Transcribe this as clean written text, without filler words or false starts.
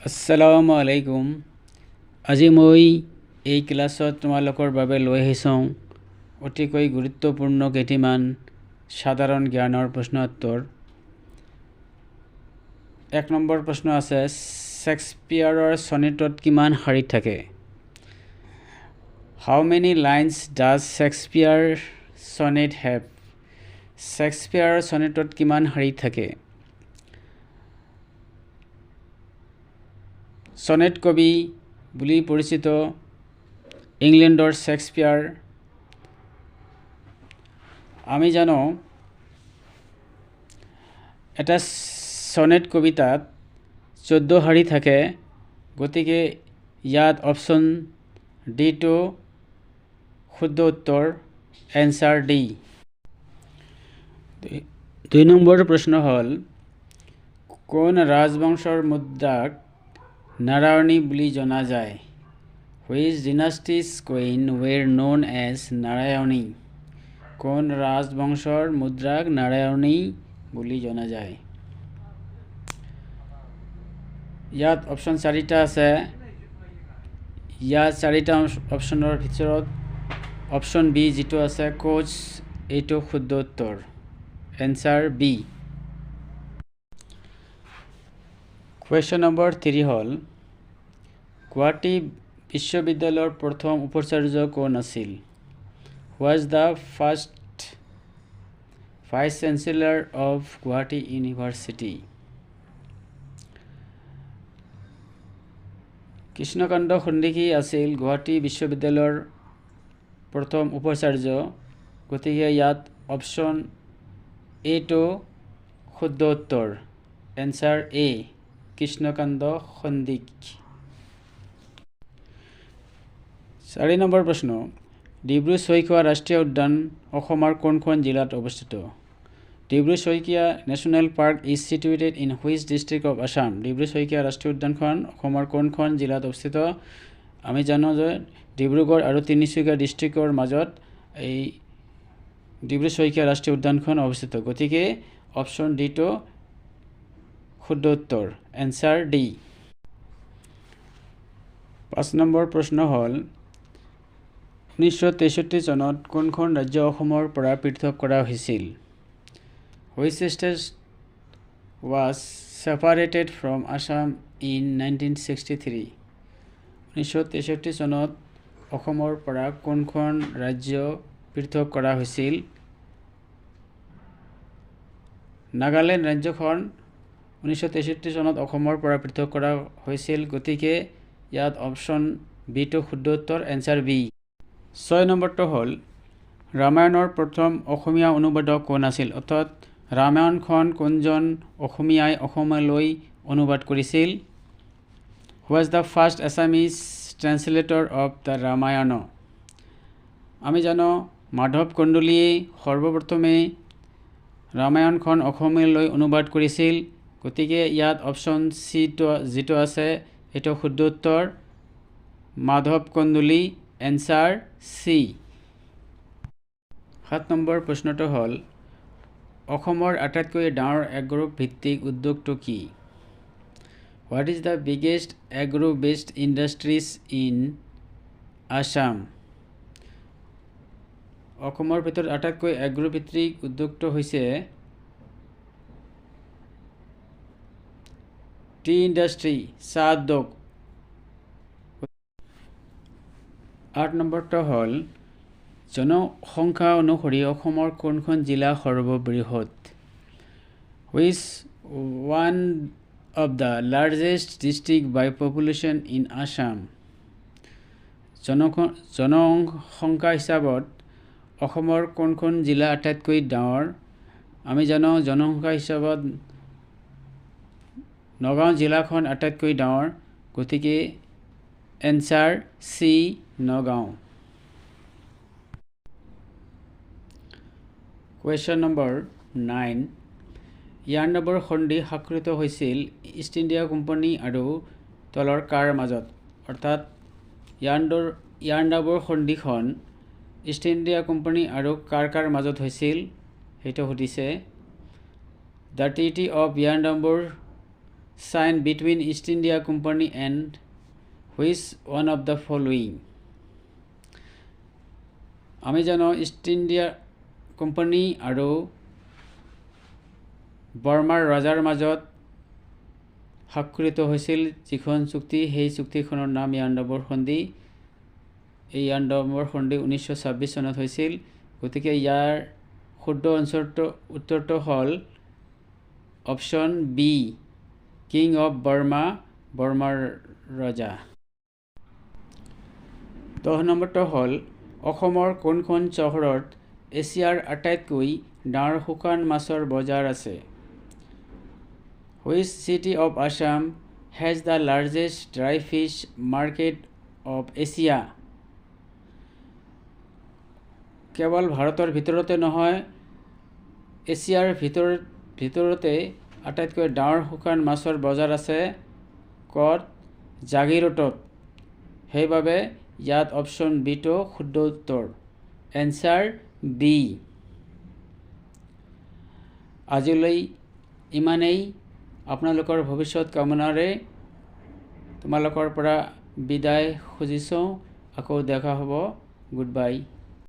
আসসালামু আলাইকুম। আজি মই এই ক্লাছত তোমালোকৰ বাবে লৈ আহিছোঁ অতিকৈ গুৰুত্বপূৰ্ণ কেইটিমান সাধাৰণ জ্ঞানৰ প্ৰশ্ন উত্তৰ। এক নম্বৰ প্ৰশ্ন আছে, শ্বেক্সপিয়াৰৰ ছনেটত কিমান শাৰী থাকে? How many lines does Shakespeare sonnet have? শ্বেক্সপিয়াৰৰ ছনেটত কিমান শাৰী থাকে? ছনেট কবি বুলি পৰিচিত ইংলেণ্ডৰ শ্বেক্সপিয়াৰ। আমি জানো এটা ছনেট কবিতাত 14 শাৰী থাকে, গতিকে ইয়াত অপশ্যন ডিটো শুদ্ধ উত্তৰ, এনচাৰ ডি। দুই নম্বৰ প্ৰশ্ন হ'ল, কোন ৰাজবংশৰ মুদ্ৰাক নাৰায়ণী বুলি জনা যায়? Which dynasty's coin were known as Narayani? কোন ৰাজবংশৰ মুদ্ৰাক নাৰায়ণী বুলি জনা যায়? ইয়াত অপশ্যন চাৰিটা আছে। ইয়াত চাৰিটা অপশ্যনৰ ভিতৰত অপশ্যন বি যিটো আছে কোচ, এইটো শুদ্ধ উত্তৰ, এনচাৰ বি। কুৱেশ্যন নম্বৰ 3 হ'ল, গুৱাহাটী বিশ্ববিদ্যালয়ৰ প্ৰথম উপাচাৰ্য কোন আছিল? Was the first vice chancellor of Guwahati university? Krishnakanta Handiqui আছিল গুৱাহাটী বিশ্ববিদ্যালয়ৰ প্ৰথম উপাচাৰ্য, গতিকে ইয়াত অপশ্যন এটো শুদ্ধ উত্তৰ, এনচাৰ এ, কৃষ্ণকান্ত সন্দিকৈ। 4 নম্বৰ প্ৰশ্ন, ডিব্ৰু ছৈখোৱা ৰাষ্ট্ৰীয় উদ্যান অসমৰ কোনখন জিলাত অৱস্থিত? Dibru Saikhowa national park is situated in which district of Assam? Dibru Saikhowa ৰাষ্ট্ৰীয় উদ্যানখন অসমৰ কোনখন জিলাত অৱস্থিত? আমি জানো যে ডিব্ৰুগড় আৰু তিনিচুকীয়া ডিষ্ট্ৰিক্টৰ মাজত এই ডিব্ৰু ছৈখোৱা ৰাষ্ট্ৰীয় উদ্যানখন অৱস্থিত, গতিকে অপশ্যন ডিটো শুদ্ধ উত্তৰ, এনচাৰ ডি। 5 নম্বৰ প্ৰশ্ন হ'ল, 1963 চনত কোনখন ৰাজ্য অসমৰ পৰা পৃথক কৰা হৈছিল? Which state was separated from Assam in 1963? 1963 চনত অসমৰ পৰা কোনখন ৰাজ্য পৃথক কৰা হৈছিল? নাগালেণ্ড ৰাজ্যখন 1963 চনত অসমৰ পৰা পৃথক কৰা হৈছিল, গতিকে ইয়াত অপশ্যন বিটো শুদ্ধ উত্তৰ, এনচাৰ বি। 6 নম্বৰটো হ'ল, ৰামায়ণৰ প্ৰথম অসমীয়া অনুবাদক কোন আছিল? অৰ্থাৎ ৰামায়ণখন কোনজন অসমীয়াই অসমলৈ অনুবাদ কৰিছিল? Who was the first Assamese translator of the Ramayana? আমি জানো মাধৱ কন্দলীয়ে সৰ্বপ্ৰথমে ৰামায়ণখন অসমীয়ালৈ অনুবাদ কৰিছিল, গতিকে ইয়াত অপশ্যন চিটো যিটো আছে সেইটো শুদ্ধ উত্তৰ, Madhav Kandali, answer C. 7 number প্ৰশ্নটো হ'ল, অসমৰ আটাইতকৈ ডাঙৰ এগ্ৰ' ভিত্তিক উদ্যোগটো কি? What is the biggest agro based industries in Assam? অসমৰ ভিতৰত আটাইতকৈ এগ্ৰ' ভিত্তিক উদ্যোগটো হৈছে টি ইণ্ডাষ্ট্ৰী, চাহ উদ্যোগ। 8 নম্বৰটো হ'ল, জনসংখ্যা অনুসৰি অসমৰ কোনখন জিলা সৰ্ববৃহৎ? Which one of the largest district by population in Assam? জনসংখ্যা হিচাপত অসমৰ কোনখন জিলা আটাইতকৈ ডাঙৰ? আমি জানো জনসংখ্যা হিচাপত নগাঁও জিলাখন আটাইতকৈ ডাঙৰ, গতিকে answer C, Nagaon. Question number 9, Yandabo সন্ধি স্বাক্ষৰিত হৈছিল ইষ্ট ইণ্ডিয়া কোম্পানী আৰু তলৰ কাৰ মাজত? অৰ্থাৎ ইয়াণ্ডাবুৰ সন্ধিখন ইষ্ট ইণ্ডিয়া কোম্পানী আৰু কাৰ কাৰ মাজত হৈছিল সেইটো সুধিছে। The treaty of Yandabo Sign between East India Company and which one of the following? আমি জানো ইষ্ট ইণ্ডিয়া কোম্পানী আৰু বৰ্মাৰ ৰজাৰ মাজত স্বাক্ষৰিত হৈছিল যিখন চুক্তি, সেই চুক্তিখনৰ নাম ইয়াণ্ডাবুৰ সন্ধি। এই ইয়াণ্ডাবুৰ সন্ধি 1926 চনত হৈছিল। গতিকে ইয়াৰ শুদ্ধ অঞ্চলটো উত্তৰটো হ'ল option B, king of Burma, বৰ্মাৰ ৰজা। 10 নম্বৰটো হ'ল, অসমৰ কোনখন চহৰত এছিয়াৰ আটাইতকৈ ডাঙৰ শুকান মাছৰ বজাৰ আছে? Which city of Assam has the largest dry fish market of Asia? কেৱল ভাৰতৰ ভিতৰতে নহয়, এছিয়াৰ ভিতৰতে আটাইতকৈ ডাঙৰ শুকান মাছৰ বজাৰ আছে ক'ত? জাগিৰোডত। সেইবাবে ইয়াত অপশ্যন বিটো শুদ্ধ উত্তৰ, এনচাৰ বি। আজিলৈ ইমানেই। আপোনালোকৰ ভৱিষ্যত কামনাৰে তোমালোকৰ পৰা বিদায় খুজিছোঁ। আকৌ দেখা হ'ব। Good bye.